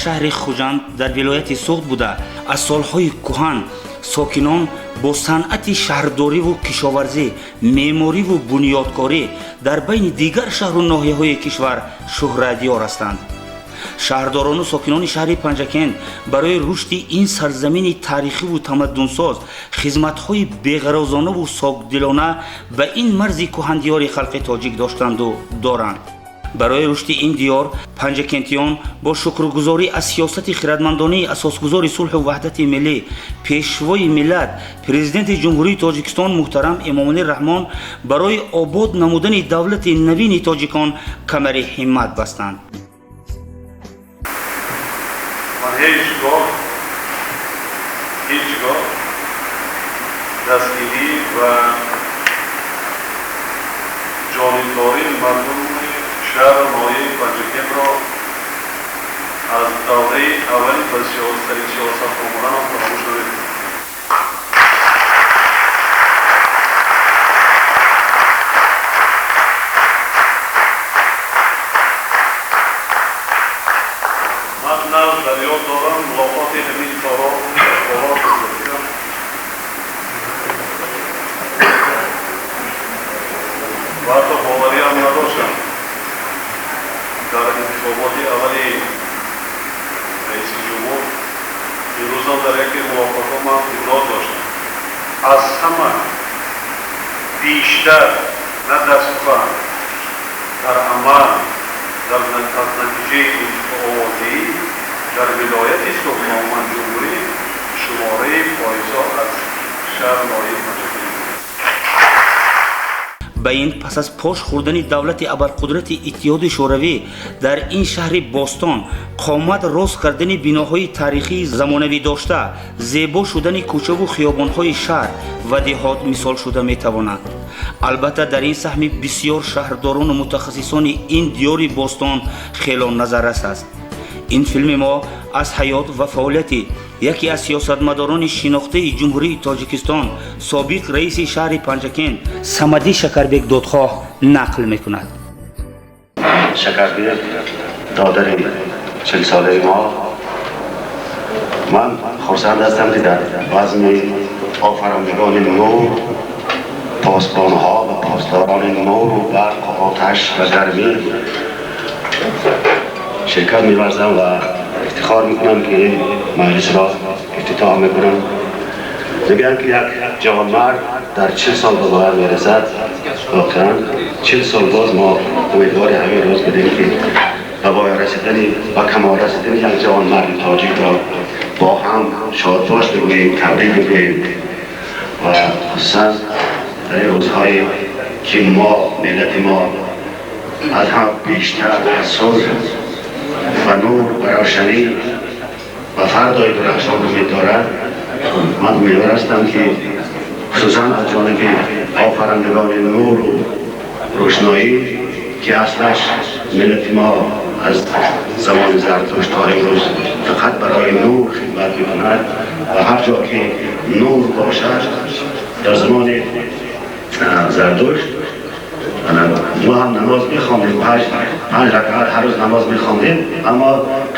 Шаҳри Хуҷанд дар вилояти Суғд буда, аз солҳои кӯҳан сокинон бо санъати шаҳрдориву кишоварзӣ, меъмориву бунёдкорӣ дар байни дигар шаҳру ноҳияҳои кишвар шӯҳратёр ҳастанд. Шаҳрдорону сокинони шаҳри Панҷакент барои рушди ин сарзамини таърихиву тамаддунсоз хизматҳои беғарозонаву сокдилона ба ин марзи кӯҳандиёри халқи тоҷик доштанду доранд. Барои рушди ин диёр панҷакентиён бо шукргузорӣ аз сиёсати хирадмандонии асосгузори сулҳу ваҳдати миллӣ, пешвои миллат, Президенти Ҷумҳурии Тоҷикистон муҳтарам Эмомалӣ Раҳмон барои обод намудани давлати навини тоҷикон камари ҳиммат бастанд. Ман ҳеҷ гоҳ дастгирӣ ва ҷонибдории мардуми шаҳру ноҳияи Панҷакентро аз давраи аввали ба сари сиёсат омаданам фаромӯш намекунам. Ман нав дар ёд дорам мулоқоти ҳамин толор бозакирам ва ҳатто бовариам надоштам, дар интихоботи аввали раиси ҷумҳур имрӯзам дар яке мулоқотҳо ман иброз доштам, аз ҳама бештар на дар сухан, дар амал, аз натиҷаи овоздиҳӣ дар вилояти Суғд ва умуман ҷумҳурӣ шумораи фоизҳо аз шаҳру ноҳияи Панҷакент. Ба ин пас аз пош хӯрдани давлати абарқудрати Иттиҳоди Шӯравӣ дар ин шаҳри бостон қомат рост кардани биноҳои таърихии замонавӣ дошта, зебо шудани кӯчаву хиёбонҳои шаҳр ва деҳот мисол шуда метавонад. Албатта, дар ин саҳми бисёр шаҳрдорону мутахассисони ин диёри бостон хело назаррас аст. Ин филми мо аз ҳаёт ва фаъолияти яке аз сиёсатмадорони шинохтаи Ҷумҳурии Тоҷикистон, собиқ раиси шаҳри Панҷакент Самадӣ Шакарбек Додхоҳ нақл мекунад. Шакарбек, додари 40-солаи мо, ман хурсанд ҳастам, ки дар базми офарандагони нур, посбонҳо ва посдорони нуру барқ, оташ ва гармӣ ширкат меварзам ва ифтихор мекунам, ки маҷлисро ифтитоҳ мекунам. Мегӯянд, ки як ҷавонмард дар 40 сол ба бояд мерасад. Воқеан, 40 сол боз мо умедвори ҳамин рӯз будем, ки ба бояд расидани, ба камол расидани як ҷавонмарди тоҷикро бо ҳам шодбош бигӯем, табрик бигӯем. Ва хусусан дар ин рӯзҳое, ки мо, миллати мо, аз ҳам бештар аз сулҳ ва нур ва равшанӣ ва фардои дурахшон умед дорад, ман умедвор ҳастам, ки хусусан аз ҷониби офарандагони нуру рӯшноӣ, ки аслаш миллати мо аз замони Зартушт то имрӯз фақат барои нур хидмат мекунад ва ҳар ҷо ки нур бошад. Дар замони Зардушт мо ҳам намоз мехондем, панҷ ракъат ҳар рӯз намоз мехондем, аммо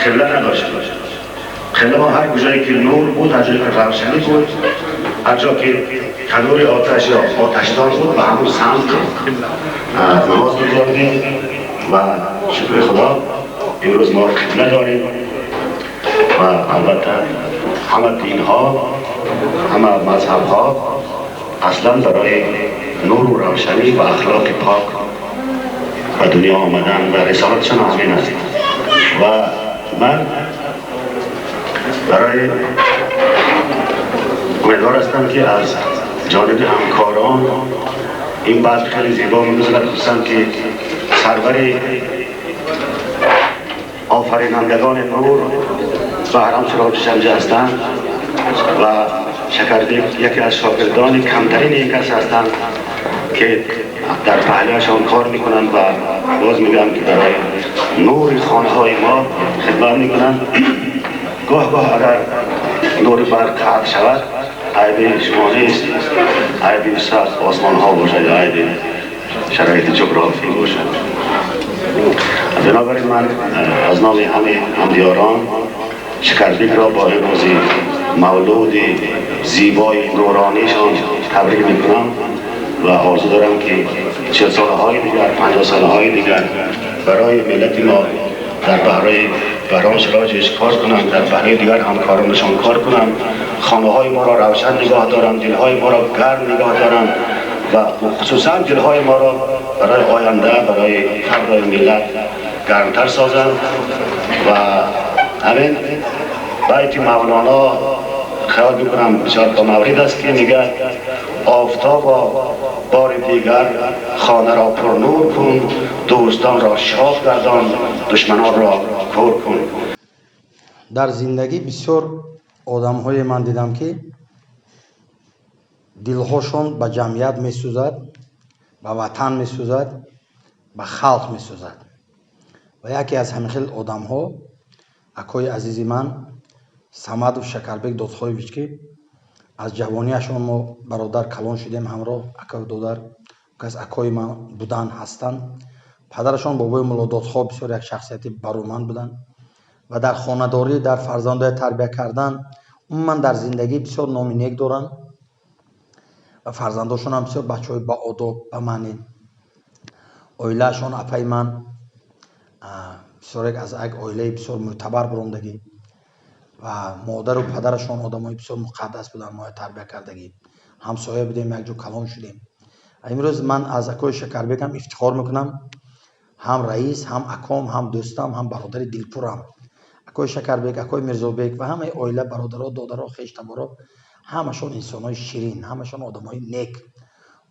қибла надоштем. Қибла мо ҳар куҷое ки нур буд, ҳар ҷое ки равшанӣ буд, ҳар ҷо ки танури оташ ё оташдон буд, ба ҳамон самт намоз мегузордем. Ва шукри Худо, имрӯз мо қибла дорем. Ва албатта, ҳама динҳо, ҳама мазҳабҳо аслан барои нуру равшанӣ ва ахлоқи пок ба дунё омадан ва рисолатшон ҳамин аст. Ва ман барои умедвор ҳастам, ки аз ҷониби ҳамкорон ин базм хеле зебо мегузарад, хусусан ки сарвари офаринандагони нур Баҳрам Сироҷи шамҷа ҳастанд ва Шакарбек яке аз шогирдони камтарини ин кас ҳастанд, ки дар паҳлӯяшон кор мекунанд. Ва боз мегӯям, ки барои нури хонаҳои мо хидмат мекунанд. Гоҳ гоҳ агар нури барқ қатъ шавад, айби шумо нест, айби осмонҳо бошад ё айби шароити ҷуғрофӣ бошад. Бинобар ин ман аз номи ҳамаи ҳамдиёрон Шакарбек را با این روزی مولود زیبای نورانیشان تبریک میکنم و آرزو دارم که 40 ساله دیگر، 50 ساله دیگر برای ملت ما در بهره بهرام سراجش کار کنند، در بهره دیگر همکارانشان کار کنند، خانه های ما را روشن نگاه دارند، دلهای ما را گرم نگاه دارند و خصوصا دلهای ما را برای آینده، برای فردای ملت گرمتر سازند. و همین بیت مولانا خیال میکنم بسیار با مورد است که میگه: آفتابا بار دیگر خانه را پر نور کن، دوستان را شاد گردان، دشمنان را کور کن. Дар зиндагӣ бисёр одамҳое ман дидам, ки дилҳошон ба ҷамъият месӯзад, ба ватан месӯзад, ба халқ месӯзад. Ва яке аз ҳамин хел одамҳо акои азизи ман Самадов Шакарбек Додхоевич, ки аз ҷавониашон мо бародар калон шудем ҳамроҳ, акаю додар, кас акои ман будан, ҳастанд. Падарашон бобои Муллододхоҳ бисёр як шахсияти бароманд буданд ва дар хонадорӣ, дар фарзандоя тарбия кардан, умуман дар зиндагӣ бисёр номи нек доранд. Ва фарзандошонам бисёр бачаҳои баодоб, ба маънӣ. Оилаашон, апаи ман, бисёр аз як оилаи бисёр мӯътабар бурондагӣ ва модару падарашон одамои бисёр муқаддас буданд, моя тарбия кардагӣ. Ҳамсоя будем, якҷо калон шудем. Имрӯз ман аз акои Шакарбекам ифтихор мекунам. Ҳам раис, ҳам аком, ҳам дӯстам, ҳам бародари дилпурам акои Шакарбек, акои Мирзобек ва ҳамаи оила, бародаро, додаро, хештаборо, ҳамашон инсонҳои ширин, ҳамашон одамои нек,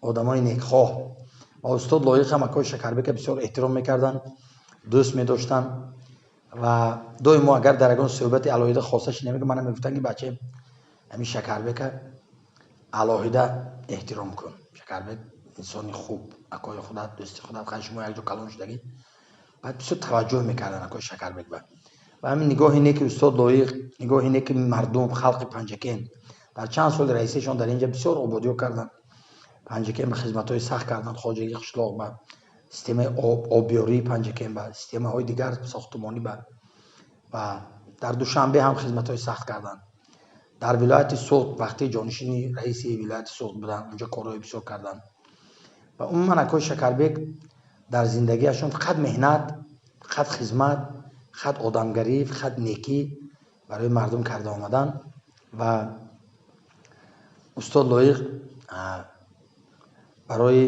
одамои некхоҳ. Ва устод Лоиқ ҳам акои Шакарбека бисёр эҳтиром мекарданд, дӯст медоштанд. Ва доим мо агар дар ягон суҳбати алоҳида хоса шинем, мана мегуфтанд, ки бача, ҳамин Шакарбека алоҳида эҳтиром кун, Шакарбек инсони хуб, акои худат, дӯсти худат, хай шумо якҷо калон шудагӣ. Баъд бисёр таваҷҷӯҳ мекарданд акои Шакарбек ба. Ва ҳамин нигоҳи неки устод Лоиқ, нигоҳи неки мардум, халқи Панҷакент, дар чанд соли раисиашон дар инҷа бисёр ободиҳо карданд, Панҷакент ба хизматҳои сахт карданд, хоҷагии қишлоқ ба, системаи обёрии Панҷакент ба, системаҳои дигар сохтумонӣ ба. Ва дар Душанбе ҳам хизматҳои сахт карданд. Дар вилояти Суғд вақти ҷонишини раиси вилояти Суғд буданд, унҷо корҳои бисёр карданд. Ва умуман акои Шакарбек дар зиндагиашон фақат меҳнат, фақат хизмат, фақат одамгарӣ, фақат некӣ барои мардум карда омаданд. Ва устод Лоиқ барои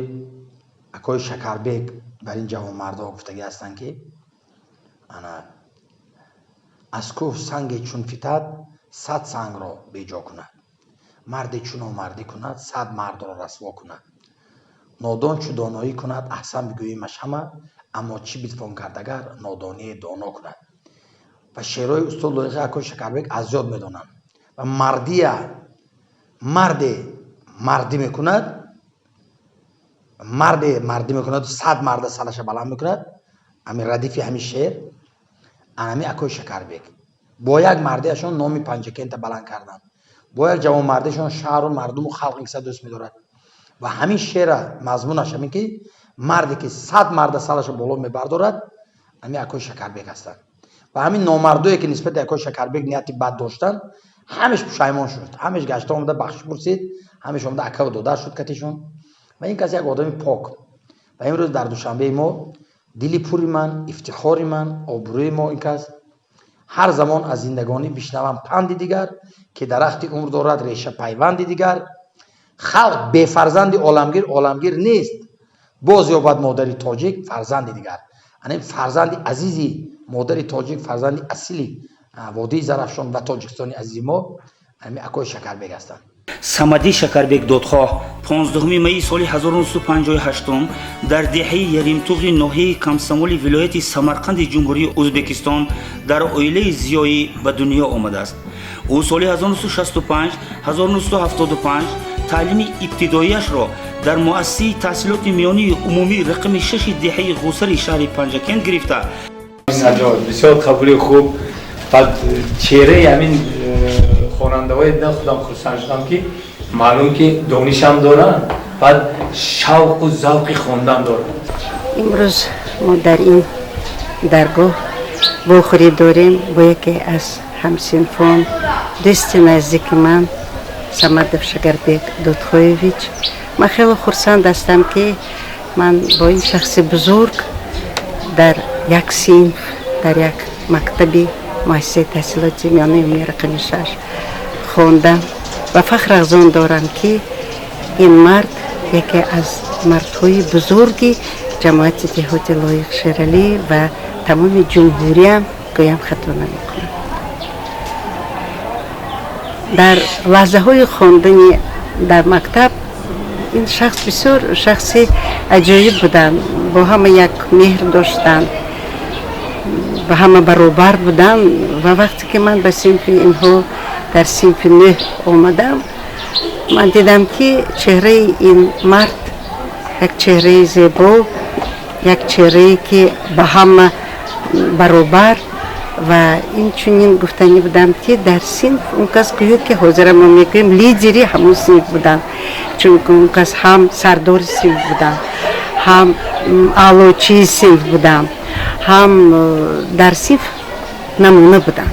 акои Шакарбек бар ин ҷавонмардҳо гуфтагӣ ҳастанд, ки ана аз кӯҳ санге чун фитад, 100 сангро беҷо кунад, марде чу номардӣ кунад, 100 мардро расво кунад, нодон чу доноӣ кунад, аҳсан бигӯемаш ҳама, аммо чӣ битвон кард, агар нодоние доно кунад. Ва шеърҳои устод Лоиқи акои Шакарбек аз ёд медонанд. Ва мардия, марде мардӣ мекунад, марде мардӣ мекунад, 100 марда сараша баланд мекунад. Ҳамин радифи ҳамин шеър анами акои Шакарбек бо як мардиашон номи Панҷакента баланд карданд, бо як ҷавонмардиашон шаҳру мардуму халқ инкиса дӯст медорад. Ва ҳамин шеъра мазмунаш ҳамин, ки марде ки 100 марда сараша боло мебардорад, ҳамин акои Шакарбек ҳастанд. Ва ҳамин номардое, ки нисбати акои Шакарбек нияти бад доштанд, ҳамеш пушаймон шуд, ҳамеш гашта омада бахшиш пурсид, ҳамеш омада акаву додар шуд катишон. Ва ин кас як одами пок. Ва имрӯз дар Душанбеи мо дили пури ман, ифтихори ман, обрӯи мо ин кас. Ҳар замон аз зиндагонӣ бишнавам панди дигар, ки дарахти умр дорад реша пайванди дигар. Халқ бефарзанди оламгир оламгир нест, боз ёбад модари тоҷик фарзанди дигар. Ана фарзанди азизи модари тоҷик, фарзанди асили водии Зарафшон ва Тоҷикистони азизи мо ҳамин акои Шакарбек ҳастанд. Самадӣ Шакарбек Додхоҳ 15 майи соли 1958 дар деҳаи Яримтуғи ноҳияи Комсомоли вилояти Самарқанди Ҷумҳурии Ӯзбекистон дар оилаи зиёӣ ба дунё омадааст. Ӯ соли 1965 1975 таълими ибтидоияшро дар муассисаи таҳсилоти миёнии умумӣ рақами шаши деҳаи Ғусари шаҳри Панҷакент гирифта. Бисёр қабули хуб. Баъд чеҳраи ҳамин хонандаҳои дидан, худам хурсанд шудам, ки маълум ки донишам доранд, баъд шавқу завқи хондан доранд. Имрӯз мо дар ин даргоҳ вохӯрӣ дорем бо яке аз Ҳамсинфон, дӯсти наздики ман Самадов Шакарбек Додхоевич. Ман хеле хурсанд ҳастам, ки ман бо ин шахси бузург дар як синф, дар як мактаби муассисаи таҳсилоти миёнаи умумии рақами 6 хондам ва фахр аз он дорам, ки ин мард яке аз мардҳои бузурги ҷамоати деҳоти Лоиқ Шералӣ ва тамоми ҷумҳуриям гӯям, хато намекунам. Дар лаҳзаҳои хондани дар мактаб ин шахс бисёр шахси аҷоиб буданд, бо ҳама як меҳр доштанд, ба ҳама баробар буданд. Ва вақте ки ман ба синфи инҳо дар синфи 9 омадам, ман дидам, ки чеҳраи ин мард як чеҳраи зебо, як чеҳрае ки ба ҳама баробар. Ва инчунин гуфтанӣ будам, ки дар синф он кас гӯё ки ҳозира мо мегӯем лидери ҳамон синф буданд, чунки он кас ҳам сардори синф буданд, ҳам аълочии синф буданд, ҳам дар синф намуна буданд.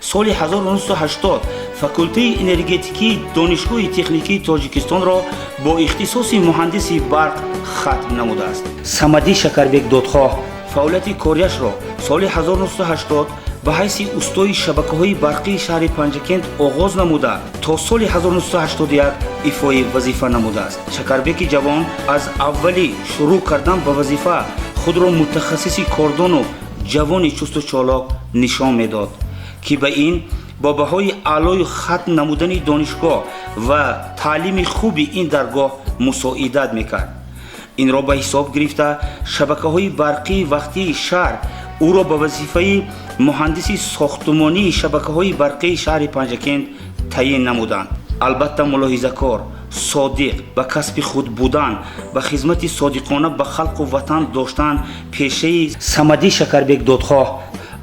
Соли 1980 факултаи энергетикии Донишгоҳи техникии Тоҷикистонро бо ихтисоси муҳандиси барқ хатм намудааст. Самадӣ Шакарбек Додхоҳ фаъолияти кориашро соли 1980 ба ҳайси устои шабакаҳои барқии шаҳри Панҷакент оғоз намуда, то соли 1981 ифои вазифа намудааст. Шакарбеки ҷавон аз аввали шурӯъ кардан ба вазифа худро мутахассиси кордону ҷавони чусту чолок нишон медод, ки ба ин бо баҳои аълою хатм намудани донишгоҳ ва таълими хуби ин даргоҳ мусоидат мекард. Инро ба ҳисоб гирифта, шабакаҳои барқии вақтии шаҳр ӯро ба вазифаи муҳандиси сохтумонии шабакаҳои барқии шаҳри Панҷакент таъин намуданд. Албатта, мулоҳизакор, содиқ ба касби худ будан, ба хизмати содиқона ба халқу ватан доштан пешаи Самадӣ Шакарбек Додхоҳ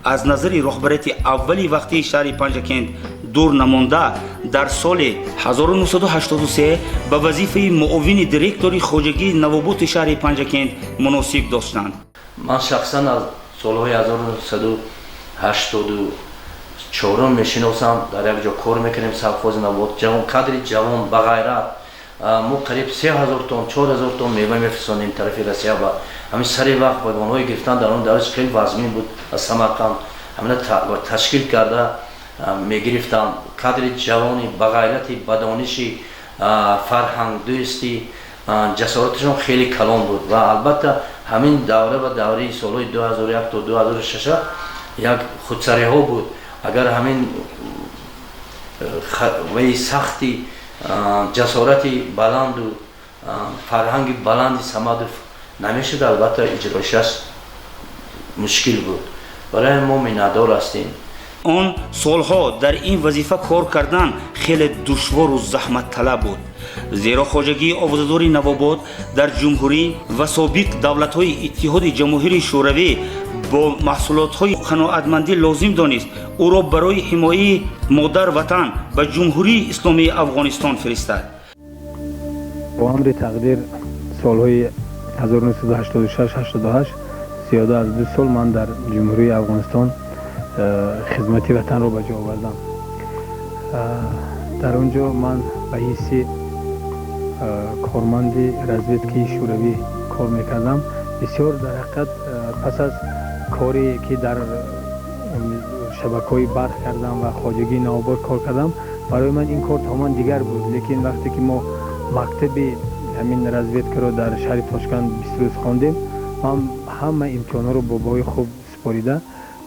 аз назари роҳбарияти аввали вақтии шаҳри Панҷакент дур намонда, дар соли 1983 ба вазифаи муовини директори хоҷагии навоботи шаҳри Панҷакент муносиб доштанд. Ман шахсан аз солҳои 1984 мешиносам. Дар як ҷо кор мекунем, совхози Навобод. Ҷавон, кадри ҷавон, бағайрат. Мо қариб 3000 тонн, 4000 тонн мева мефирсонем тарафи Россия ба ҳамин сари вақт вагонҳое гирифтан дар он давраш хеле вазмин буд. Аз Самарқанд ҳамина ташкил карда мегирифтам. Кадри ҷавони бағайрати, ба дониши, фарҳангдӯсти, ҷасораташон хеле калон буд. Ва албатта, ҳамин давра ба давраи солҳои 2001 то 2006 як худсариҳо буд. Агар ҳамин ваи сахти, ҷасорати баланду фарҳанги баланди Самадов намешуд, албатта, иҷроишаш мушкил буд. Барои мо миннатдор ҳастем. Он солҳо дар ин вазифа кор кардан хеле душвору заҳматталаб буд, зеро хоҷагии овозадори Навобод дар ҷумҳурӣ ва собиқ давлатҳои Иттиҳоди Ҷамоҳири Шӯравӣ бо маҳсулотҳои қаноатмандӣ лозим донист ӯро барои ҳимояи модар ватан ба Ҷумҳурии Исломии Афғонистон фиристад. Бо амри тақдир солҳои 1986-88 зиёда аз 2 сол ман дар Ҷумҳурии Афғонистон хизмати ватанро ба ҷо овардам. Дар он ҷо ман ба ҳисси корманди разведкаи шӯравӣ кор мекардам. Бисёр дар ҳақиқат, пас аз коре ки дар шабакаҳои барқ кардам ва хоҷагии Навобод кор кардам, барои ман ин кор тамоман дигар буд. Лекин вақте ки мо мактаби ҳамин разведкаро дар шаҳри Тошканд 20 рӯз хондем, ман ҳама имтиҳонҳоро бо баҳои хуб супорида,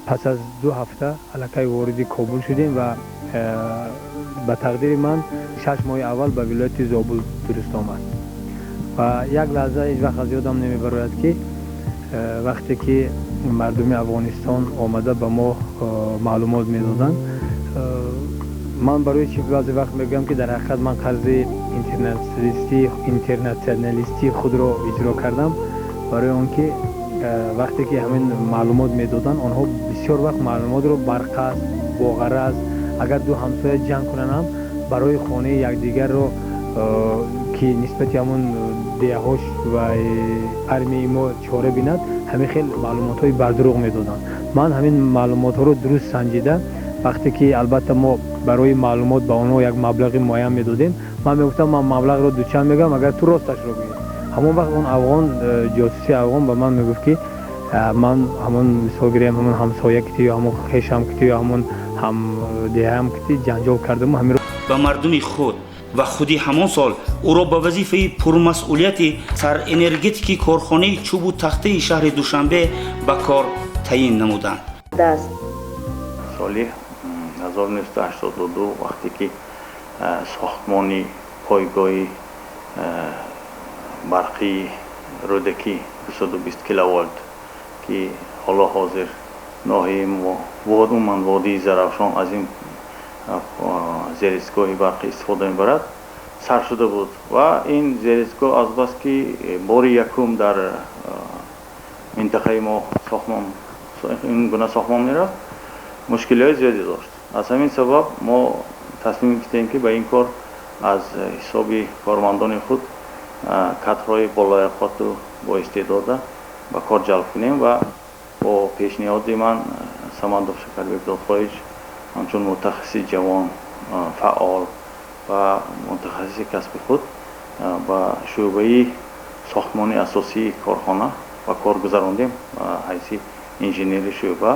пас аз 2 ҳафта аллакай вориди Кобул шудем ва ба тақдири ман 6 моҳи аввал ба вилояти Зобул дуруст омад. Ва як лаҳза ҳеҷ вақт аз ёдам намебарояд, ки вақте ки мардуми Афғонистон омада ба мо маълумот медоданд. Ман барои чи баъзе вақт мегӯям, ки дар ҳақиқат ман қарзи интернационалистии худро иҷро кардам, барои он ки вақте ки ҳамин маълумот медоданд, онҳо бисёр вақт маълумотро барқасд, боғараз, агар ду ҳамсоя ҷанг кунанд ҳам, барои хонаи якдигарро ки нисбати ҳамон деҳаҳош ва армияи мо чора бинад, ҳамин хел маълумотҳои бардурӯғ медоданд. Ман ҳамин маълумотҳоро дуруст санҷида Вақте ки албатта мо барои маълумот ба онҳо як маблағи муайян медодем, ман мегуфтам, ман маблағро дучанд мегӯям, агар ту росташро гӯӣ. Ҳамон вақт он афғон, ҷосуси афғон, ба ман мегуфт, ки ман ҳамон, мисол гирем, ҳамон ҳамсоя кити ё ҳамон хешам кити ё ҳамон ҳамдеҳаам кити ҷанҷол кардаму ҳаминро. Ба мардуми худ ва худи ҳамон сол ӯро ба вазифаи пурмасъулияти сарэнергетики корхонаи чӯбу тахтаи шаҳри Душанбе ба кор таъин намуданд. Соли 1982, вақте ки сохтмони пойгоҳи барқии Рӯдакӣ 220 киловолт, ки ҳоло ҳозир ноҳияи мо, умуман водии Зарафшон, аз ин зеристгоҳи барқӣ истифода мебарад, сар шуда буд ва ин зеристгоҳ азбаски бори якум дар минтақаи мо сохтмон, ин гуна сохтмон мерафт, мушкилиҳои зиёде дошт. Аз ҳамин сабаб мо тасмим гирифтем, ки ба ин кор аз ҳисоби кормандони худ кадрҳои болояқоту боистеъдода ба кор ҷалб кунем ва бо пешниҳоди ман Самадов Шакарбек Додхоҳич ҳамчун мутахассиси ҷавон, фаъол ва мутахассиси касби худ ба шӯъбаи сохтмони асосии корхона ба кор гузарондем, ҳайси инженери шӯъба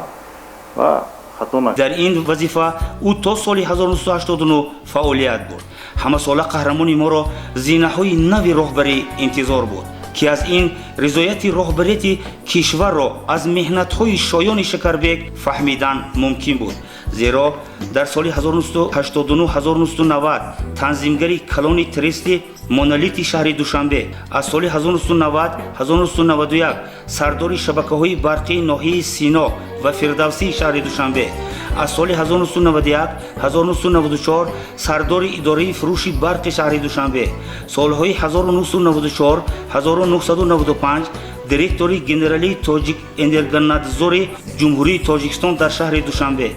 ва хато. Дар ин вазифа ӯ то соли 1989 фаъолият бурд. Ҳамасола қаҳрамони моро зинаҳои нави роҳбарӣ интизор буд, ки аз ин ризояти роҳбарияти кишварро аз меҳнатҳои шоёни Шакарбек фаҳмидан мумкин буд, зеро дар соли 1989-1990 танзимгари калони трести Монолити шаҳри Душанбе, аз соли 1990-1991 сардори шабакаҳои барқии ноҳияи Сино ва Фирдавсии шаҳри Душанбе, аз соли 1991-1994 сардори идораи фурӯши барқи шаҳри Душанбе, солҳои 1994-1995 директори генералии Тоҷик Энергонадзори Ҷумҳурии Тоҷикистон дар шаҳри Душанбе,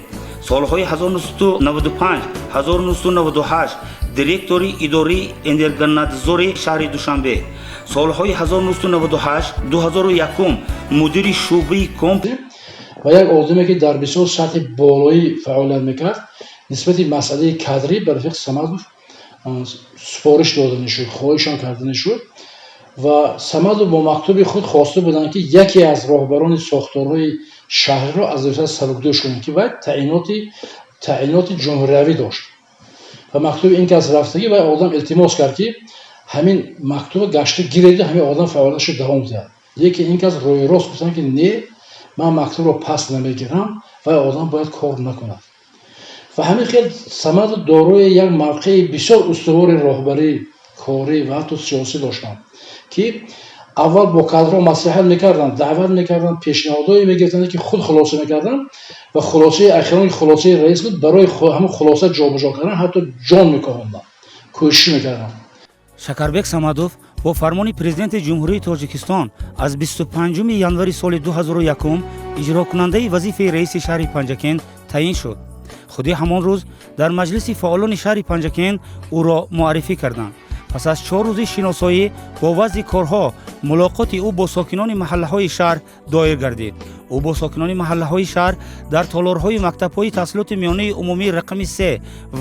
солҳои 1995-1998 директори идораи энергонадзори шаҳри Душанбе, солҳои 1998-2001 мудири шӯъбаи комп. Ва як одаме, ки дар бисёр сатҳи болоӣ фаъолият мекард, нисбати масъалаи кадрӣ ба рафиқ Самадов супориш дода шуд, хоҳишам карда шуд ва Самадов бо мактуби худ хоста буданд, ки яке аз роҳбарони сохторҳои шаҳриро аз вазифа сабукдӯш кунанд, ки вай таъиноти ҷумҳуриявӣ дошт. Ва мактуби ин кас рафтагӣ, вай одам илтимос кард, ки ҳамин мактуба гашта гиреду ҳамин одам фаъолияташро давом диҳад. Лекин ин кас рӯи рост гуфтанд, ки не, ман мактубро пас намегирам, вай одам бояд кор накунад. Ва ҳамин хел Самадов дорои як мавқеи бисёр устувори роҳбарӣ, корӣ ва ҳатто сиёсӣ доштанд, ки аввал бо кадрҳо маслиҳат мекарданд, даъват мекарданд, пешниҳодҳое мегирифтанд, ки худ хулоса мекарданд ва хулосаи ахирон хулосаи раис буд. Барои ҳамон хулоса ҷобаҷо кардан ҳатто ҷон мекоҳонданд, кӯшиш мекарданд. Шакарбек Самадов бо фармони Президенти Ҷумҳурии Тоҷикистон аз 25 январи соли 2001 иҷрокунандаи вазифаи раиси шаҳри Панҷакент таъин шуд. Худи ҳамон рӯз дар маҷлиси фаъолони шаҳри Панҷакент ӯро муаррифӣ карданд. Пас аз 4 рӯзи шиносоӣ бо вазъи корҳо, мулоқоти ӯ бо сокинони маҳаллаҳои шаҳр доир гардид. Ӯ бо сокинони маҳаллаҳои шаҳр дар толорҳои мактабҳои таҳсилоти миёнаи умумии рақами се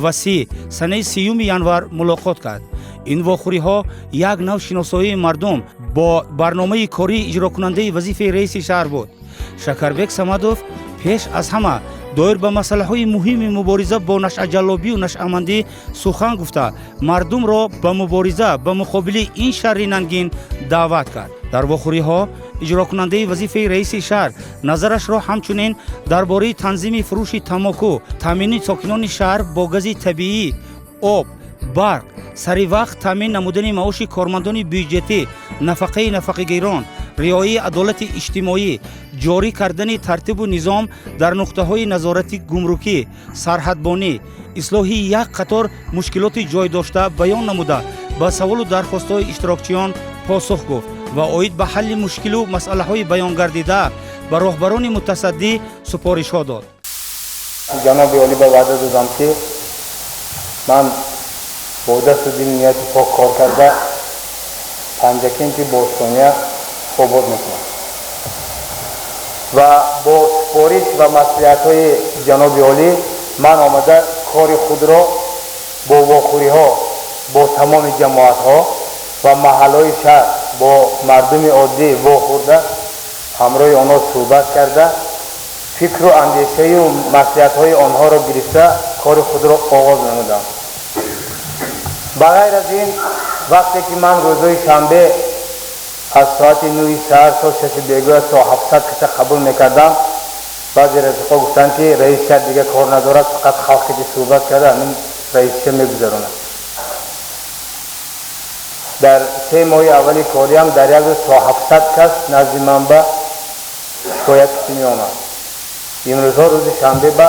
ва 30 санаи 30-юми январ мулоқот кард. Ин вохӯриҳо як нав шиносоии мардум бо барномаи кории иҷрокунандаи вазифаи раиси шаҳр буд. Шакарбек Самадов пеш аз ҳама доир ба масъалаҳои муҳими мубориза бо нашъаҷаллобию нашъамандӣ сухан гуфта, мардумро ба мубориза ба муқобили ин шарри нангин даъват кард. Дар вохӯриҳо иҷрокунандаи вазифаи раиси шаҳр назарашро ҳамчунин дар бораи танзими фурӯши тамоку, таъмини сокинони шаҳр бо гази табиӣ, об, барқ, сари вақт таъмин намудани маоши кормандони бюҷетӣ, нафақаи нафақагирон, риояи адолати иҷтимоӣ, ҷорӣ кардани тартибу низом дар нуқтаҳои назорати гумрукӣ, сарҳадбонӣ, ислоҳи як қатор мушкилоти ҷой дошта баён намуда, ба саволу дархостҳои иштирокчиён посух гуфт ва оид ба ҳалли мушкилу масъалаҳои баёнгардида ба роҳбарони мутасаддӣ супоришҳо дод. Ҷаноби олӣ ба ваъда додам, ки ман бо дасту дили нияти пок кор карда, Панҷакенти бостония обод мекунам ва бо супориш ва маслиҳатҳои ҷаноби олӣ. Ман омада кори худро бо вохӯриҳо бо тамоми ҷамоатҳо ва маҳаллаҳои шаҳр, бо мардуми оддӣ вохӯрда, ҳамроҳи онҳо суҳбат карда, фикру андешаю маслиҳатҳои онҳоро гирифта, кори худро оғоз намудам. Ба ғайр аз ин, вақте ки ман рӯзҳои шанбе аз соати 9 саҳар то 6 бегоҳ то 700 каса қабул мекардам, баъзе рафиқо гуфтанд, ки раиси шаҳр дига кор надорад, фақат халқе ки суҳбат карда, ҳамин раисиша мегузаронад. Дар 3 моҳи аввали кориам дар як рӯз то 700 кас назди ман ба шикоят меомад. Имрӯзҳо рӯзи шанбе ба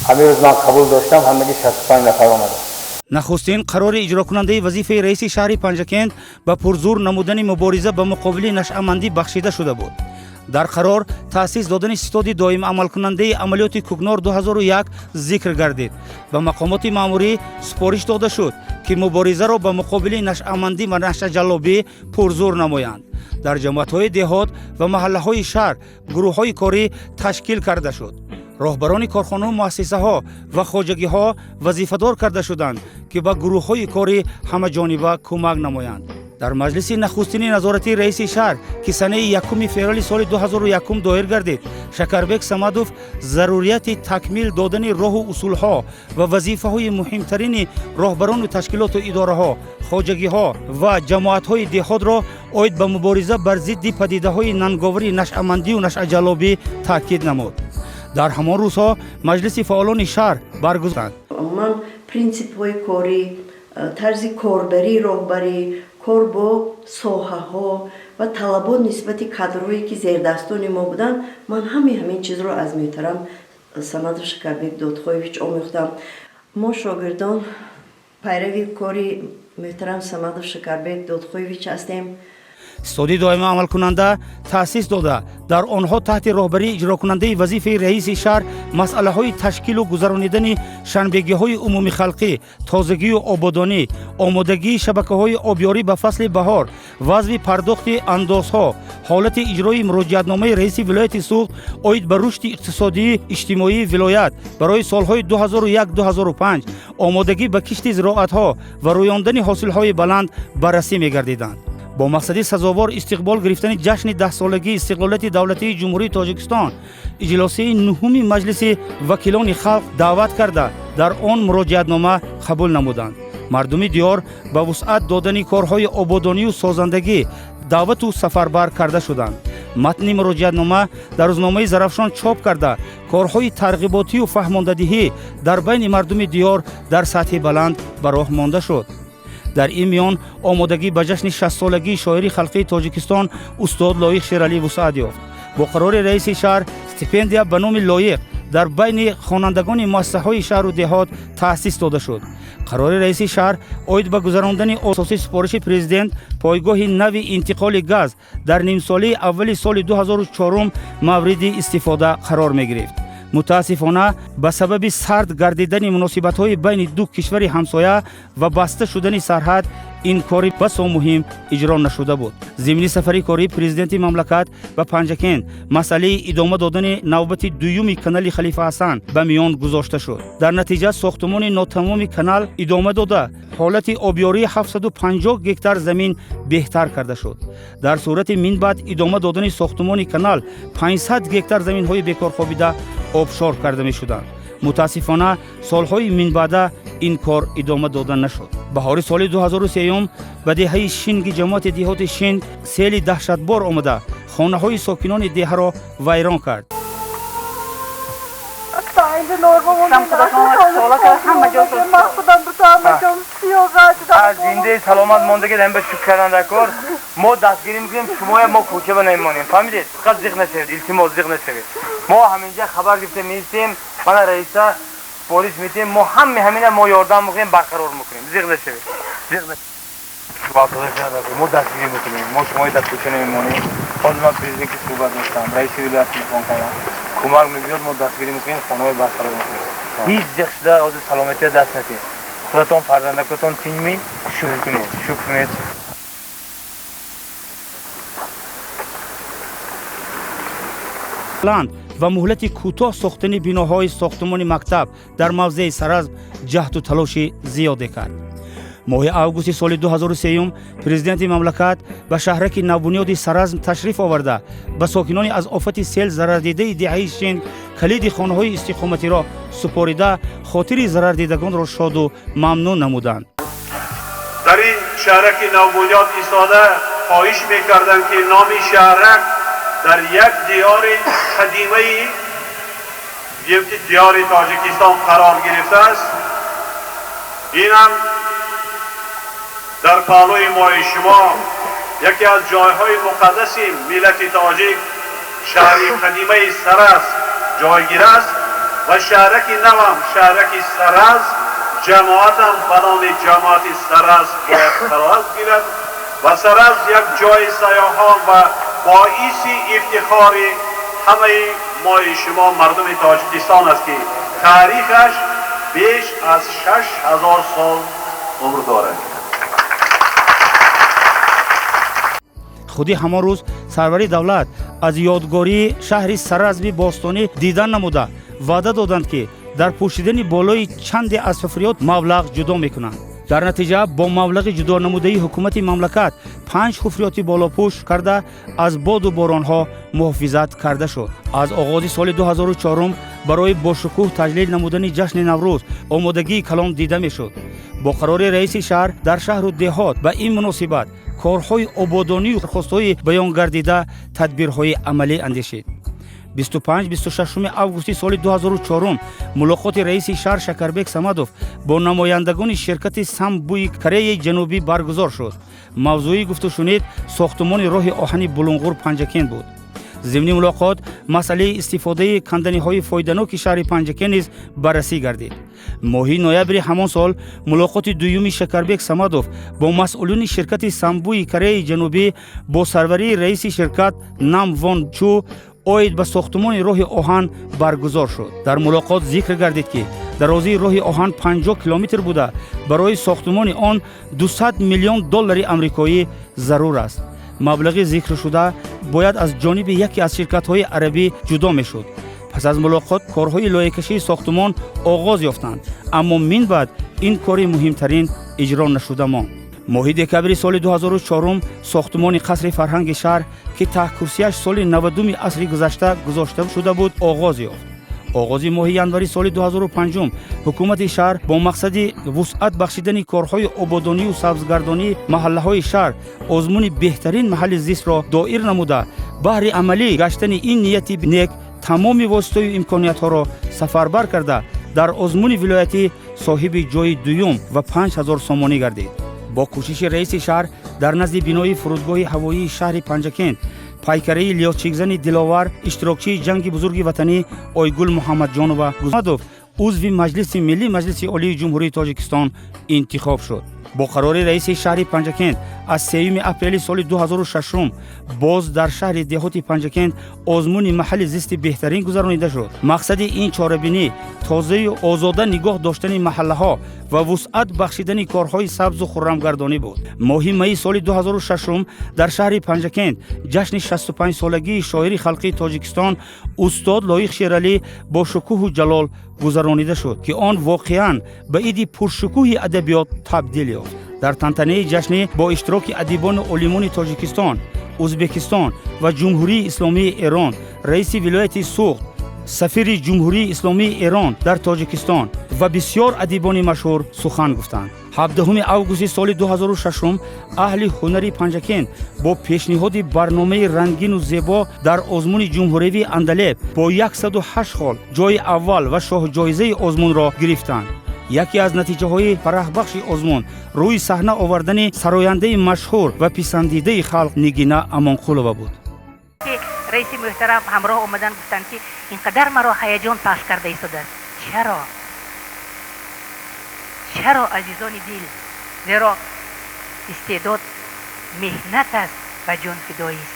ҳамин рӯз ман қабул доштам, ҳамагӣ 65 нафар омаданд. Нахустин қарори иҷрокунандаи вазифаи раиси шаҳри Панҷакент ба пурзур намудани мубориза ба муқобили нашъамандӣ бахшида шуда буд. Дар қарор таъсис додани ситоди доимамалкунандаи амалиёти Кӯкнор 2001 зикр гардид. Ба мақомоти маъмурӣ супориш дода шуд, ки муборизаро ба муқобили нашъамандӣ ва нашъаҷаллобӣ пурзур намоянд. Дар ҷамоатҳои деҳот ва маҳаллаҳои шаҳр гурӯҳҳои корӣ ташкил карда шуд. Роҳбарони корхонаву муассисаҳо ва хоҷагиҳо вазифадор карда шуданд, ки ба гурӯҳҳои корӣ ҳамаҷониба кӯмак намоянд. Дар маҷлиси нахустини назоратии раиси шаҳр, ки санаи 1 феврали соли 2001 доир гардид, Шакарбек Самадов зарурияти такмил додани роҳу усулҳо ва вазифаҳои муҳимтарини роҳбарону ташкилоту идораҳо, хоҷагиҳо ва ҷамоатҳои деҳотро оид ба мубориза бар зидди падидаҳои нанговари нашъамандию нашъаҷаллобӣ таъкид намуд. Дар ҳамон рӯзҳо маҷлиси фаъолони шаҳр баргузоранд. Умуман, принсипҳои корӣ, тарзи корбарии роҳбарӣ, кор бо соҳаҳо ва талабот нисбати кадрҳое, ки зердастони мо буданд, ман ҳамаи ҳамин чизро аз муҳтарам Самадов Шакарбек Додхоевич омӯхтам. Мо, шогирдон, пайрави кори муҳтарам Самадов Шакарбек Додхоевич ҳастем. Ситоди доимо амалкунанда таъсис дода, дар онҳо таҳти роҳбарии иҷрокунандаи вазифаи раиси шаҳр масъалаҳои ташкилу гузаронидани шанбегиҳои умумихалқӣ, тозагию ободонӣ, омодагии шабакаҳои обёрӣ ба фасли баҳор, вазъи пардохти андозҳо, ҳолати иҷрои муроҷиатномаи раиси вилояти Суғд оид ба рушди иқтисодии иҷтимоии вилоят барои солҳои 2001-2005, омодагӣ ба кишти зироатҳо ва рӯёндани ҳосилҳои баланд баррасӣ мегардиданд. Бо мақсади сазовор истиқбол гирифтани ҷашни 10-солагии истиқлолияти давлатии Ҷумҳурии Тоҷикистон иҷлосияи нуҳуми Маҷлиси вакилони халқ даъват карда, дар он муроҷиатнома қабул намуданд. Мардуми диёр ба вусъат додани корҳои ободонию созандагӣ даъвату сафарбар карда шуданд. Матни муроҷиатнома дар рӯзномаи Зарафшон чоп карда, корҳои тарғиботию фаҳмондадиҳӣ дар байни мардуми диёр дар сатҳи баланд ба роҳ монда шуд. Дар ин миён омодагӣ ба ҷашни 60-солагии шоири халқии Тоҷикистон устод Лоиқ Шералӣ вусъат ёфт. Бо қарори раиси шаҳр стипендия ба номи Лоиқ дар байни хонандагони муассисаҳои шаҳру деҳот таъсис дода шуд. Қарори раиси шаҳр оид ба гузарондани асосии супориши президент пойгоҳи нави интиқоли газ дар нимсолаи аввали соли 2004 мавриди истифода қарор мегирифт. Мутаассифона, ба сабаби сард гардидани муносибатҳои байни ду кишвари ҳамсоя ва баста шудани сарҳад ин кори басо муҳим иҷро нашуда буд. Зимни сафари кории президенти мамлакат ба Панҷакент масъалаи идома додани навбати дуюми канали Халифа Ҳасан ба миён гузошта шуд. Дар натиҷа сохтумони нотамоми канал идома дода, ҳолати обёрии 750 гектар замин беҳтар карда шуд. Дар сурати минбаъд идома додани сохтумони канал 500 гектар заминҳои бекорхобида обшор карда мешуданд. Мутаассифона, солҳои минбаъда ин кор идома дода нашуд. Баҳори соли 2003 ба деҳаи Шинги ҷамоати деҳоти Шинг сели даҳшатбор омада, хонаҳои сокинони деҳаро вайрон кард. Зиндаи саломат мондагӣ ба шукр кардан кор. Мо дастгирӣ мекунем шумоя, мо кӯча ба намемонем, фаҳмидед? Фақат зиқ нашавед, илтимос, зиқ нашавед. Мо ҳаминҷа хабар гирифта меистем, мана раиса полис метем, мо ҳаме ҳамина мо ёрдам мекунем, барқарор мекунем. Зиқ нашавед, зиқ нашавед. Мо дастгирӣ мекунем, мо шумои дар кӯча намемонем. Ҳозир ман президентки суҳбат доштам, раиси вилоят телефон кардам, кӯмак мебиёд, мо дастгирӣ мекунем, хонаҳои барқарор мекунем. Ҳеҷ зиқ шуда ҳозир саломатия даст надиҳед. Худатон, фарзандакотон тинҷми, шукр кунед, шукр кунед. Баланд. Ва муҳлати кӯтоҳ сохтани биноҳои сохтумони мактаб дар мавзеи Саразм ҷаҳду талоши зиёде кард. Моҳи августи соли 2003 президенти мамлакат ба шаҳраки навбунёди Саразм ташриф оварда, ба сокинони аз офати сел зарардидаи деҳаи Шинг калиди хонаҳои истиқоматиро супорида, хотири зарардидагонро шоду мамнун намуданд. Дар ин шаҳраки навбунёд истода хоҳиш мекардам, ки номи шаҳрак дар як диёри қадимаи диёри Тоҷикистон қарор гирифтааст. Инам дар паҳлӯи мои шумо яке аз ҷойҳои муқаддаси миллати тоҷик, шаҳри қадимаи Саразм ҷойгир аст ва шаҳраки навам шаҳраки Саразм, ҷамоатам ба номи ҷамоати Саразм бояд қарор гирад ва Саразм як ҷои сайёҳон ва боиси ифтихори ҳамаи мои шумо мардуми Тоҷикистон аст, ки таърихаш беш аз 6000 сол умр дорад. Худи ҳамон рӯз сарвари давлат аз ёдгории шаҳри Саразми бостонӣ дидан намуда, ваъда доданд, ки дар пӯшидани болои чанде аз ҳуфриёт маблағ ҷудо мекунанд. Дар натиҷа бо маблағи ҷудонамудаи ҳукумати мамлакат 5 ҳуфриёти болопӯш карда, аз боду боронҳо муҳофизат карда шуд. Аз оғози соли 2004 барои бошукӯҳ таҷлил намудани ҷашни Наврӯз омодагии калон дида мешуд. Бо қарори раиси шаҳр дар шаҳру деҳот ба ин муносибат корҳои ободонию дархостҳои баёнгардида тадбирҳои амалӣ андешид. 25-26 августи соли 2004 мулоқоти раиси шаҳр Шакарбек Самадов бо намояндагони ширкати Самбуи Кореяи Ҷанубӣ баргузор шуд. Мавзӯи гуфтушунид сохтумони роҳи оҳани Булунгур Панҷакент буд. Зимни мулоқот масъалаи истифодаи канданиҳои фоиданоки шаҳри Панҷакент низ баррасӣ гардид. Моҳи ноябри ҳамон сол мулоқоти дуюми Шакарбек Самадов бо масъулони ширкати Самбуи Кореяи Ҷанубӣ бо сарварии раиси ширкат Нам Вон Чу оид ба сохтумони роҳи оҳан баргузор шуд. Дар мулоқот зикр гардид, ки дарозии роҳи оҳан 50 километр буда, барои сохтумони он 200 миллион доллари амрикоӣ зарур аст. Маблағи зикршуда бояд аз ҷониби яке аз ширкатҳои арабӣ ҷудо мешуд. Пас аз мулоқот корҳои лоиҳакашии сохтумон оғоз ёфтанд, аммо мин баъд ин кори муҳимтарин иҷро нашуда монд. Моҳи декабри соли 2004 сохтумони қасри фарҳанги шаҳр, ки таҳкурсияш соли 90-уми асри гузашта гузошта шуда буд, оғоз ёфт. Оғози моҳи январи соли 2005 ҳукумати шаҳр бо мақсади вусъат бахшидани корҳои ободонию сабзгардонии маҳаллаҳои шаҳр озмуни беҳтарин маҳалли зистро доир намуда, баҳри амалӣ гаштани ин нияти нек тамоми воситаю имкониятҳоро сафарбар карда, дар озмуни вилоятӣ соҳиби ҷои дуюм ва 5000 сомонӣ гардид. Бо кӯшиши раиси шаҳр дар назди бинои фурудгоҳи ҳавоии шаҳри Панҷакент пайкараи лётчикзани диловар, иштирокчии ҷанги бузурги ватанӣ Ойгул Муҳаммадҷонова Гузмадов, узви Маҷлиси Миллӣ Маҷлиси Олии Ҷумҳурии Тоҷикистон интихоб шуд. Бо қарори раиси шаҳри Панҷакент аз 3 апрели соли 2006 боз дар шаҳри деҳоти Панҷакент озмуни маҳалли зисти беҳтарин гузаронида шуд. Мақсади ин чорабинӣ тозаю озода нигоҳ доштани маҳаллаҳо ва вусъат бахшидани корҳои сабзу хуррамгардонӣ буд. Моҳи майи соли 2006 дар шаҳри Панҷакент ҷашни 65-солагии шоири халқии Тоҷикистон устод Лоиқ Шералӣ бо шукӯҳу ҷалол гузаронида шуд, ки он воқеан ба иди пуршукӯҳи адабиёт табдил ёфт. Дар тантанаи ҷашнӣ бо иштироки адибону олимони Тоҷикистон, Ӯзбекистон ва Ҷумҳурии Исломии Эрон, раиси вилояти Суғд, сафири Ҷумҳурии Исломии Эрон дар Тоҷикистон ва бисёр адибони машҳур сухан гуфтанд. 17 августи соли 2006 аҳли ҳунари Панҷакент бо пешниҳоди барномаи рангину зебо дар озмуни ҷумҳуриявии Андалеб бо 108 хол ҷои аввал ва шоҳҷоизаи озмунро гирифтанд. Яке аз натиҷаҳои фараҳбахши озмун рӯи саҳна овардани сарояндаи машҳур ва писандидаи халқ Нигина Амонқулова буд. Раиси муҳтарам ҳамроҳ омадан, гуфтанд, ки ин қадар маро ҳаяҷон пахш карда истодааст. Чаро? Чаро, азизони дил? Зеро истеъдод меҳнат аст ва ҷонфидоист.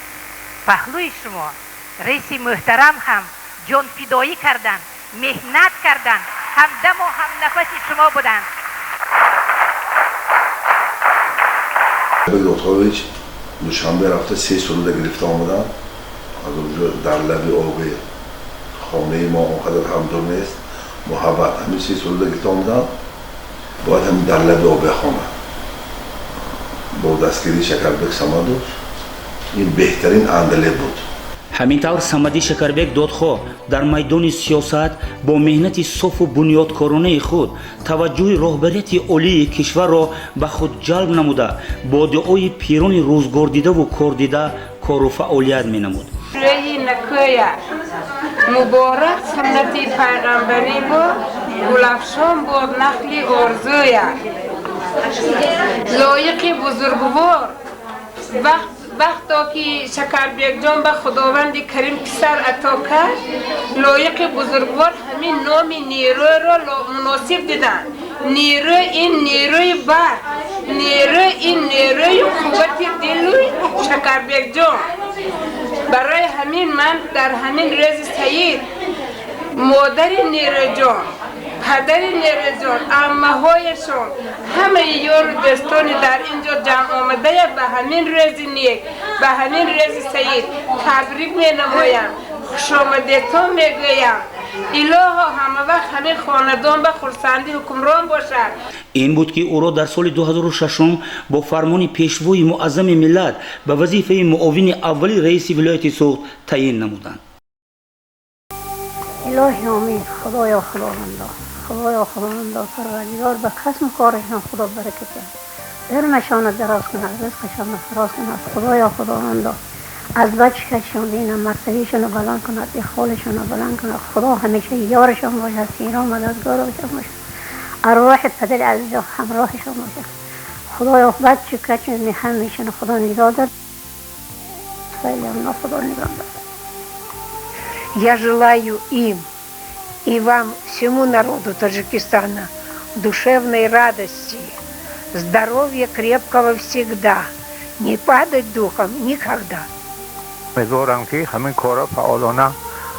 Паҳлӯи шумо раиси муҳтарам ҳам ҷонфидоӣ карданд, меҳнат карданд, ҳамдаму ҳамнафаси шумо буданд. Лотович Душанбе рафта се суруда гирифта омадам. Аз онҷо дар лаби оби Хонаи мо он қадар ҳам дур нест. Муҳаббат, ҳамин се суруда гирифта омадам, бояд ҳамин дар лаби об бихонам бо дастгирии Шакарбек Самадов. Ин беҳтарин андалеб буд. Ҳамин тавр, Самадӣ Шакарбек Додхоҳ дар майдони сиёсат бо меҳнати софу бунёдкоронаи худ таваҷҷӯҳи роҳбарияти олии кишварро ба худ ҷалб намуда, бо дуои пирони рӯзгордидаву кордида кору фаъолият менамуд. Рӯи накӯя муборак, суннати пайғамбарӣ бо гулафшон бод нахли орзуя. Лоиқи бузургвор, вақто ки Шакарбекҷон ба Худованди Карим писар ато кард, лоиқи бузургвор ҳамин номи Нерӯро муносиб диданд. Нерӯ ин нерӯи барқ, нерӯ ин нерӯи қуввати дилу Шакарбекҷон. Барои ҳамин ман дар ҳамин рӯзи саид модари Нерӯҷон, падари Нерӯҷон, аммаҳояшон, ҳамаи ёру дӯстони дар ин ҷо ҷамъ омадая ба ҳамин рӯзи нек, ба ҳамин рӯзи саид табрик менамоям, хушомадетон мегӯям. Илоҳо, ҳамавақт ҳамин хонадон ба хурсандӣ ҳукмрон бошад. Ин буд, ки ӯро дар соли 2006 бо фармони Пешвои муаззами миллат ба вазифаи муовини аввали раиси вилояти Суғд таъин намуданд. Илоҳи омин, Худоё, Худовандо, Худоё, Худовандо, Парвардигор, ба касбу корашон Худо баракат диҳад, умрашонро дароз кунад, ризқашонро фароз кунад. Худоё, Худовандо, аз бачкашон бина мартабишонро баланд кунад, ихолашонро баланд кунад. Худо ҳамеша ёрашон бошад, сиро мададгорашон бошад, арвоҳи падари азизо ҳамроҳашон бошад. Худоё, бачу качу ҳамешаро Худо нигоҳ дор, Худо нигоҳ дор. Я желаю им и вам, всему народу Таджикистана, душевной радости, здоровья крепкого всегда, не падать духом никогда. Умедворам, ки ҳамин корро фаъолона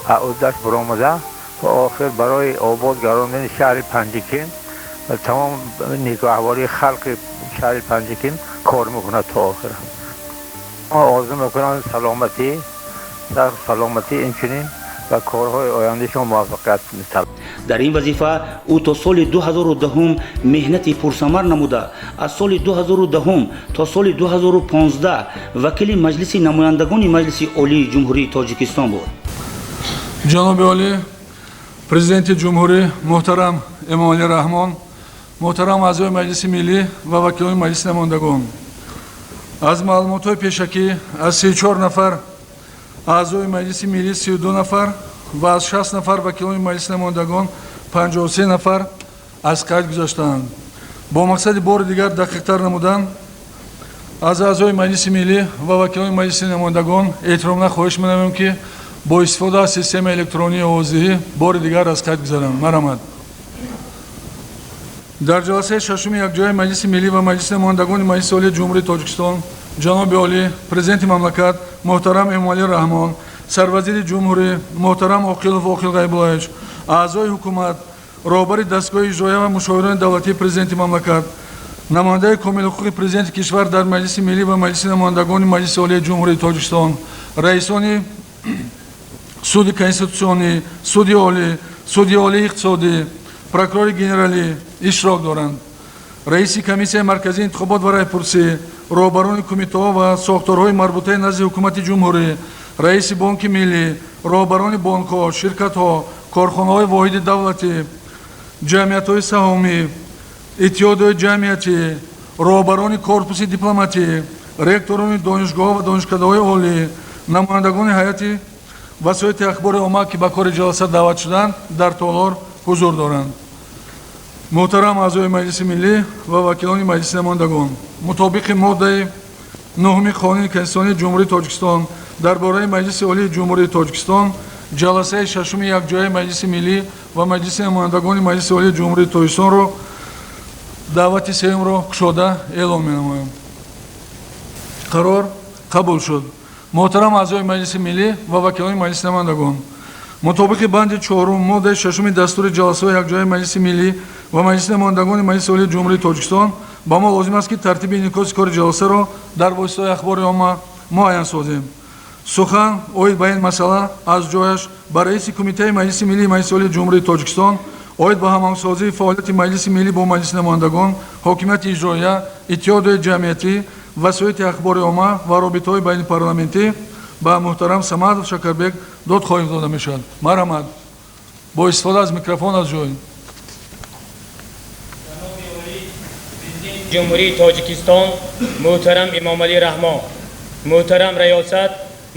аз уҳдаш баромада ва охир барои обод гардондани шаҳри Панҷакент ва тамом некуаҳволии халқи шаҳри Панҷакент кор мекунад то охир. Орзу мекунам саломатӣ, саломатӣ, инчунин ва корҳои ояндаи шумо муваффақият металаб. Дар ин вазифа ӯ то соли 2010 меҳнати пурсамар намуда, аз соли 2010 то соли 2015 вакили Маҷлиси намояндагони Маҷлиси Олии Ҷумҳурии Тоҷикистон буд. Ҷаноби олӣ, Президенти ҷумҳурӣ муҳтарам Эмомалӣ Раҳмон, муҳтарам аъзои Маҷлиси Миллӣ ва вакилони Маҷлиси намояндагон, аз маълумотҳои пешакӣ аз 34 нафар аъзои Маҷлиси Миллӣ 32 нафар ва аз 60 нафар вакилони Маҷлиси намояндагон 53 нафар аз қайд гузаштаанд. Бо мақсади бори дигар дақиқтар намудан, аз аъзои Маҷлиси Миллӣ ва вакилони Маҷлиси намояндагон эҳтиромона хоҳиш менамоем, ки бо истифода аз системаи электронии овоздиҳӣ бори дигар аз қайд гузаранд. Марҳамат. Дар ҷаласаи шашуми якҷояи Маҷлиси Миллӣ ва Маҷлиси намояндагони Маҷлиси Олии Ҷумҳурии Тоҷикистон ҷаноби олӣ, Президенти мамлакат муҳтарам Эмомалӣ Раҳмон, Сарвазири ҷумҳурӣ муҳтарам Оқилов Оқил Ғайбуллаевич, аъзои ҳукумат, роҳбари дастгоҳи иҷроия ва мушовирони давлатии Президенти мамлакат, намояндаи комилҳуқуқи Президенти кишвар дар Маҷлиси Миллӣ ва Маҷлиси намояндагони Маҷлиси Олии Ҷумҳурии Тоҷикистон, раисони Суди Конститутсионӣ, Суди Олӣ, Суди Олии иқтисодӣ, прокурори генералӣ иштирок доранд. Раиси Комиссияи марказии интихобот ва райпурсӣ, роҳбарони кумитаҳо ва сохторҳои марбутаи назди ҳукумати ҷумҳурӣ, раиси Бонки Миллӣ, роҳбарони бонкҳо, ширкатҳо, корхонаҳои воҳиди давлатӣ, ҷамъиятҳои саҳомӣ, иттиҳодҳои ҷамъиятӣ, роҳбарони корпуси дипломатӣ, ректорони донишгоҳҳо ва донишкадаҳои олӣ, намояндагони ҳайати васоити ахбори омма, ки ба кори ҷаласа даъват шуданд, дар толор ҳузур доранд. Муҳтарам аъзои Маҷлиси Миллӣ ва вакилони Маҷлиси намояндагон, мутобиқи моддаи нуҳуми Қонуни Конститутсионии Ҷумҳурии Тоҷикистон дар бораи Маҷлиси Олии Ҷумҳурии Тоҷикистон, ҷаласаи шашуми якҷояи Маҷлиси Миллӣ ва Маҷлиси намояндагони Маҷлиси Олии Ҷумҳурии Тоҷикистонро даъвати сеюмро кушода эълон менамоям. Қарор қабул шуд. Муҳтарам аъзои Маҷлиси Миллӣ ва вакилони Маҷлиси намояндагон, мутобиқи банди чорум моддаи шашуми дастури ҷаласаҳои якҷояи Маҷлиси Миллӣ ва Маҷлиси намояндагони Маҷлиси Олии Ҷумҳурии Тоҷикистон ба мо лозим аст, ки тартиби инъикоси кори ҷаласаро дар воситаҳои ахбори омма муайян созем. Сухан оид ба ин масъала аз ҷояш ба раиси Кумитаи Маҷлиси Миллии Маҷлиси Олии Ҷумҳурии Тоҷикистон оид ба ҳамоҳангсозии фаъолияти Маҷлиси Миллӣ бо Маҷлиси Намояндагон, ҳокимияти иҷроия, иттиҳодияи ҷамъиятӣ, васоити ахбори омма ва робитаҳои байнипарламентӣ ба муҳтарам Самадов Шакарбек додхоҳӣ дода мешавад. Марҳамат, бо истифода аз микрофон аз ҷой. Ҷумҳурии Тоҷикистон муҳтарам Эмомалӣ Раҳмон, муҳтарам раёсат,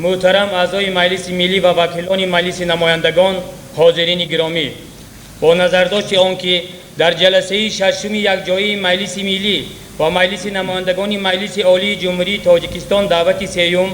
муҳтарам аъзои Маҷлиси Миллӣ ва вакилони Маҷлиси Намояндагон, ҳозирини гиромӣ, бо назардошти он ки дар ҷаласаи шашуми якҷояи Маҷлиси Миллӣ ва Маҷлиси Намояндагони Маҷлиси Олии Ҷумҳурии Тоҷикистон даъвати сеюм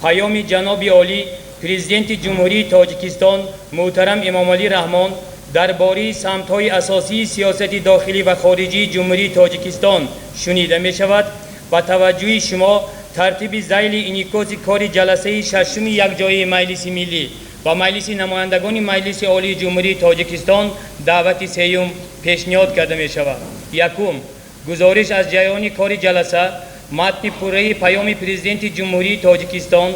паёми ҷаноби олӣ Президенти Ҷумҳурии Тоҷикистон муҳтарам Эмомалӣ Раҳмон дар бораи самтҳои асосии сиёсати дохилӣ ва хориҷии Ҷумҳурии Тоҷикистон шунида мешавад, ба таваҷҷӯҳи шумо тартиби зайли инъикоси кори ҷаласаи шашуми якҷояи Маҷлиси Миллӣ ва Маҷлиси Намояндагони Маҷлиси Олии Ҷумҳурии Тоҷикистон даъвати сеюм пешниҳод карда мешавад. Якум, гузориш аз ҷараёни кори ҷаласа, матни пурраи паёми Президенти Ҷумҳурии Тоҷикистон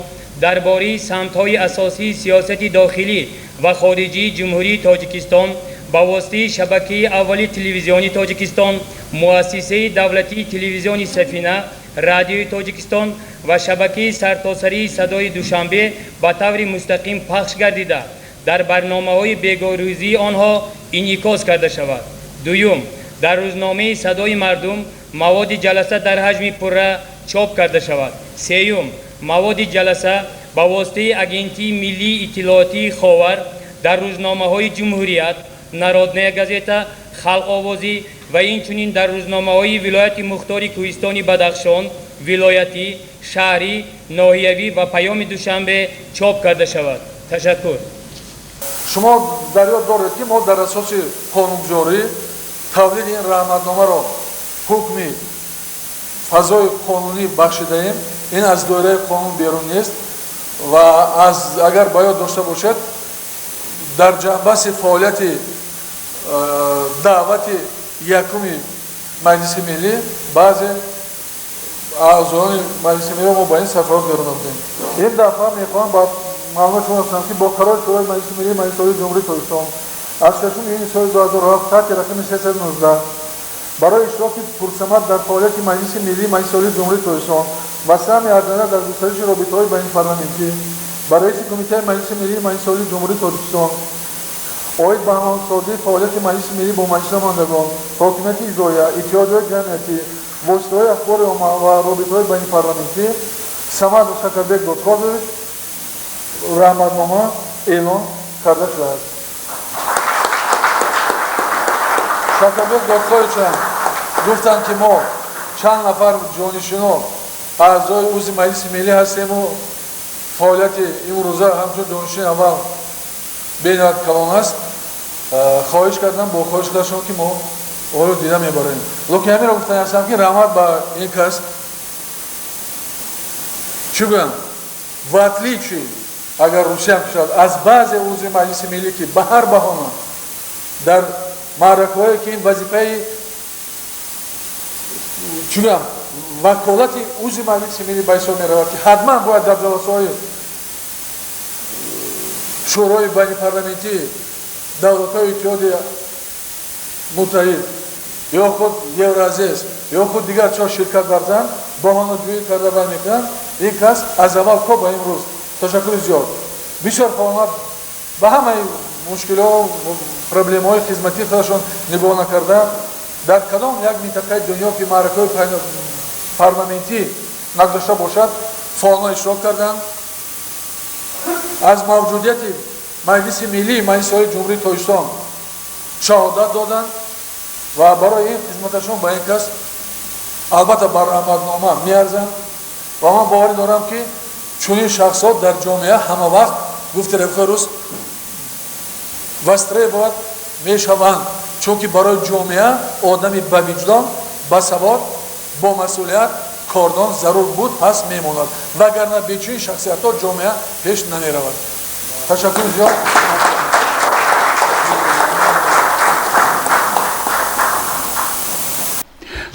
дар бораи самтҳои асосии сиёсати дохилӣ ва хориҷии Ҷумҳурии Тоҷикистон ба воситаи шабакаи аввали телевизиони Тоҷикистон, муассисаи давлатии телевизиони Сафина, радиои Тоҷикистон ва шабакаи сартосарии садои Душанбе ба таври мустақим пахш гардида, дар барномаҳои бегоҳрӯзии онҳо инъикос карда шавад. Дуюм, дар рӯзномаи Садои мардум маводи ҷаласа дар ҳаҷми пурра чоп карда шавад. Сеюм, маводи ҷаласа ба воситаи Агентии миллии иттилоотии Ховар дар рӯзномаҳои Ҷумҳурият, Народная газета, Халқовозӣ ва инчунин дар рӯзномаҳои вилояти мухтори Кӯҳистони Бадахшон, вилоятӣ, шаҳрӣ, ноҳиявӣ ва Паёми Душанбе чоп карда шавад. Ташаккур. Шумо дар ёд доред, ки мо дар асоси қонунгузорӣ тавлиди ин раҳматномаро ҳукми фазои қонунӣ бахшидаем. Ин аз доираи қонун берун нест ва аз агар ба ёд дошта бошед, дар ҷанбаси фаъолияти даъвати якуми Маҷлиси Миллӣ баъзе аъзоёни Маҷлиси Миллӣ мо ба ин сафарот берун омадем. Ин дафъа мехоҳам ба маълумот шумо расонам, ки бо қарори Шӯрои Маҷлиси Миллии Маҷлиси Олии Ҷумҳурии Тоҷикистон аз 6 июни соли 2007 таҳти рақами 319 барои иштироки пурсамар дар фаъолияти Маҷлиси Миллии Маҷлиси Олии Ҷумҳурии Тоҷикистон ва саҳми арзанда дар густариши робитаҳои байнипарламентӣ ба раиси Кумитаи Маҷлиси Миллии Маҷлиси Олии Ҷумҳурии Тоҷикистон оид ба ҳамоҳангсозии фаъолияти Маҷлиси Миллӣ бо Маҷлиси Намояндагон, ҳокимияти иҷроия, иттиҳодияи ҷамъиятӣ, воситаҳои ахбори омма ва робитаҳои байнипарламентӣ Самадов Шакарбек Додхоҳович раҳматнома эълон карда шудааст. Шакарбек Додхоҳовичам гуфтанд, ки мо чанд нафар ҷонишино аъзои узви Маҷлиси Миллӣ ҳастему фаъолияти имрӯза ҳамчун ҷонишини аввал бениҳоят калон аст. Хоҳиш кардам, бо хоҳиш кардашон, ки мо оро дида мебарем. Лекин ҳаминро гуфтани ҳастам, ки раҳмат ба ин кас. Чӣ гӯям, в отличие, агар Русиям кушад, аз баъзе узви Маҷлиси Миллӣ, ки ба ҳар баҳона дар маъракаҳое, ки ин вазифаи, чӣ гӯям, ваколати узви Маҷлиси Миллӣ ба ҳисоб меравад, ки ҳатман бояд дар ҷаласаҳои Шӯрои байнипарламентӣ давлатҳои Иттиҳоди Муттаҳид ё худ Евразес ё худ дигар чо ширкат варзанд, баҳонаҷӯӣ карда бай мекунанд. Ин кас аз аввал то ба имрӯз, ташаккури зиёд, бисёр фаъолият ба ҳамаи мушкилиҳо, проблемаҳои хизматии худашон нигоҳ накарда, дар кадом як минтақаи дунё, ки маъракаҳои парламентӣ нагузошта бошад, фаъолона иштирок карданд. Аз мавҷудияти Маҷлиси Миллии Маҷлиси Олии Ҷумҳурии Тоҷикистон шаҳодат доданд ва барои ин хизматашон ба ин кас албатта ба раҳматнома меарзанд. Ва ман боварӣ дорам, ки чунин шахсҳо дар ҷомеа ҳама вақт, гуфти рафиқи рус, востребовать мешаванд, чунки барои ҷомеа одами бавиҷдон, басавод, бо масъулият, кордон зарур буд, ҳаст, мемонад, вагарна бе чунин шахсиятҳо ҷомеа пеш намеравад. Ташаккури зиёд.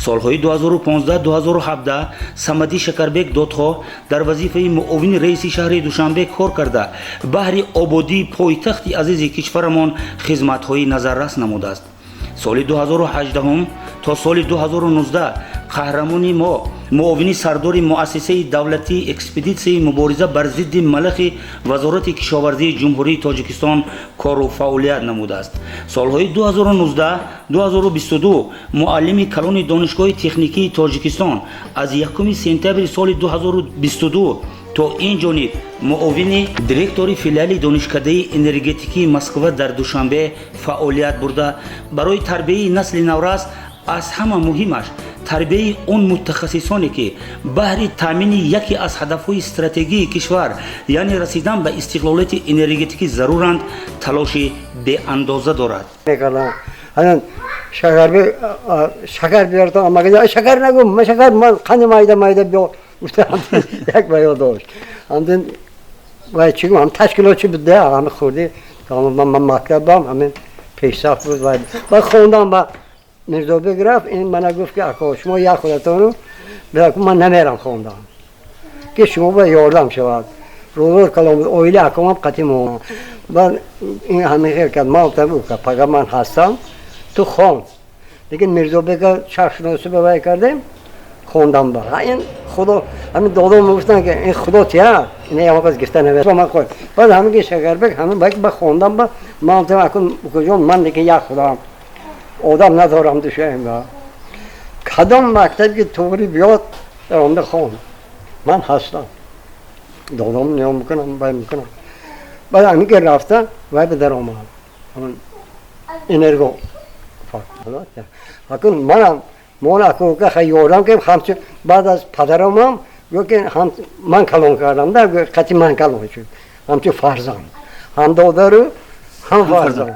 Солҳои 2015-2017 Самадӣ Шакарбек Додхоҳ дар вазифаи муовини раиси шаҳри Душанбе кор карда, баҳри ободии пойтахти азизи кишварамон хизматҳои назаррас намудааст. Соли 2018 то соли 2019 қаҳрамони мо муовини сардори муассисаи давлатии экспедитсияи мубориза бар зидди малахи Вазорати кишоварзии Ҷумҳурии Тоҷикистон кору фаъолият намудааст. Солҳои 2019-2022 муаллими калони Донишгоҳи техникии Тоҷикистон, аз 1 сентябри соли 2022 то ин ҷониб муовини директори филиали Донишкадаи энергетикии Москва дар Душанбе фаъолият бурда, барои тарбияи насли наврас, аз ҳама муҳимаш тарбияи он мутахассисоне, ки баҳри таъмини яке аз ҳадафҳои стратегии кишвар, яъне расидан ба истиқлолияти энергетикӣ заруранд, талоши беандоза дорад. Шакар биёртон, шакар нагум, шакар ман қани майда майда биёр, як баё дошт. Ҳамдин вай чӣ гум, ҳам ташкилотчи буд, ҳами хурдӣ ман мактабам ҳамин пешсаф буд. Вай хондам ба Мирзобек рафт, ин мана гуфт, ки ако, шумо як худатону ман намерам хондам, ки шумо ба ёрдам шавад. Рӯзор калом оила акомам қатӣ мо. Баъд ин ҳамин хел кард, ман гуфтам, пага ман ҳастам, ту хон. Лекин Мирзобека шарқшиносӣ ба вай кардем, хондам. Ба ин худо ҳамин додом мегуфтанд, ки ин худо тия ина ягон кас гирифта намешавад. Ман хой баъд ҳамин ки Шакарбек ҳамин ба хондам, ба ман гуфтам, акун укаҷон, ман лекин як худам одам надорам, душаем ба кадом мактаб ки туғри биёд, дар хон, ман ҳастам, додом ниём мекунам, вай мекунам. Баъд ҳамин ки рафта вай ба даромад энерго акун манам мон акун хай ёрдам ки ҳамчун баъд аз падарамам гӯ ки ман калон кардам да, қати ман калон шуд, ҳамчун фарзанд, ҳам додару ҳам фарзанд.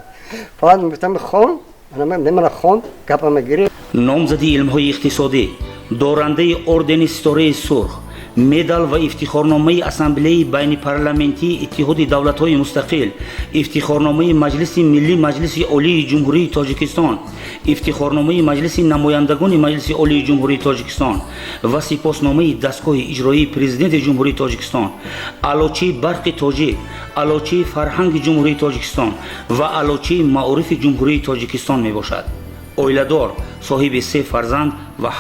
Фақат мегуфтам, хон, мана хон, гапама гирифт. Номзади илмҳои иқтисодӣ, дорандаи ордени Ситораи Сурх, медал ва ифтихорномаи Ассамблеяи байнипарламентии Иттиҳоди Давлатҳои Мустақил, ифтихорномаи Маҷлиси Миллӣ Маҷлиси Олии Ҷумҳурии Тоҷикистон, ифтихорномаи Маҷлиси Намояндагони Маҷлиси Олии Ҷумҳурии Тоҷикистон ва сипосномаи дастгоҳи иҷроии Президенти Ҷумҳурии Тоҷикистон, Аълочии барқи тоҷик, Аълочии фарҳанги Ҷумҳурии Тоҷикистон ва Аълочии маорифи Ҷумҳурии Тоҷикистон мебошад. Оиладор, соҳиби се фарзанд ва